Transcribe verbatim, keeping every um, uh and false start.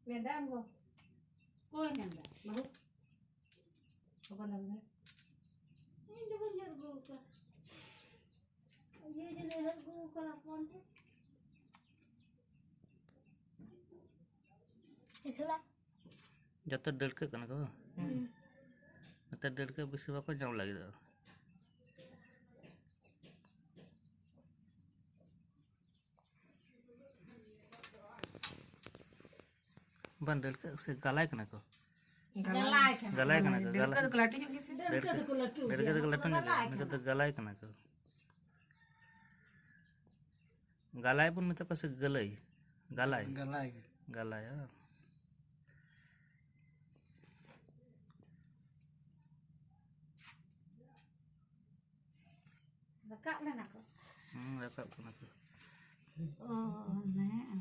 ᱢᱮᱱᱫᱟ ᱟᱢ ᱜᱚ᱾ ᱚᱠᱚᱭ ᱢᱮᱱᱫᱟ? ᱵᱟᱹᱦᱩ? ᱦᱚᱯᱚᱱ ᱫᱚ ᱢᱮᱱᱫᱟ, ᱤᱧ ᱫᱚ ᱵᱟᱹᱧ ᱦᱟᱹᱨ ᱟᱹᱜᱩ ᱠᱚᱣᱟ᱾ ᱤᱭᱟᱹ ᱡᱮᱱᱚ ᱦᱟᱹᱨ ᱟᱹᱜᱩ ᱠᱚᱣᱟ ᱦᱚᱯᱚᱱ ᱛᱮ᱾ ᱪᱤᱥᱩᱞᱟ᱾ ᱡᱚᱛᱚ ᱰᱟᱹᱲᱠᱟᱹᱜ ᱠᱟᱱᱟ ᱠᱚ ᱵᱟᱝ? ᱱᱚᱛᱮ ᱰᱟᱹᱲᱠᱟᱹ ᱵᱮᱥᱤ ᱵᱟᱠᱚ ᱧᱟᱢ ᱞᱟᱹᱜᱤᱫᱚᱜᱼᱟ᱾ ᱵᱟᱝ, ᱰᱟᱹᱲᱠᱟᱹ ᱥᱮ ᱜᱟᱞᱟᱭ ᱠᱟᱱᱟ ᱠᱚ᱾ ᱜᱟᱞᱟᱭ ᱠᱟᱱᱟ᱾ ᱜᱟᱞᱟᱭ ᱠᱟᱱᱟ ᱠᱚ, ᱰᱟᱹᱲᱠᱟᱹ ᱜᱟᱞᱟᱭ᱾ ᱫᱚᱠᱚ ᱞᱟᱹᱴᱩ ᱧᱚᱜ ᱜᱮᱭᱟ ᱥᱮ? ᱰᱟᱹᱲᱠᱟᱹ ᱰᱟᱹᱲᱠᱟᱹ ᱫᱚᱠᱚ ᱞᱟᱹᱴᱩ ᱰᱟᱹᱲᱠᱟᱹ ᱜᱮᱭᱟ, ᱫᱚᱠᱚ ᱱᱩᱠᱩ ᱫᱚ ᱞᱟᱹᱴᱩ ᱧᱚᱜ ᱜᱟᱞᱟᱭ ᱜᱮᱭᱟ, ᱠᱟᱱᱟ᱾ ᱱᱩᱠᱩ ᱫᱚ ᱜᱟᱞᱟᱭ ᱠᱟᱱᱟ ᱠᱚ᱾ ᱜᱟᱞᱟᱭ ᱵᱚᱱ ᱢᱮᱛᱟ ᱠᱚᱣᱟ ᱥᱮ ᱜᱟᱹᱞᱟᱹᱭ? ᱜᱟᱞᱟᱭ᱾ ᱜᱟᱞᱟᱭ ᱜᱮ᱾ ᱜᱟᱞᱟᱭ, ᱦᱮᱸ᱾ ᱨᱟᱠᱟᱵ ᱞᱮᱱᱟ ᱠᱚ᱾ ᱦᱩᱸ, ᱨᱟᱠᱟᱵ ᱠᱟᱱᱟ ᱠᱚ᱾ ᱚ, ᱦᱮᱸ᱾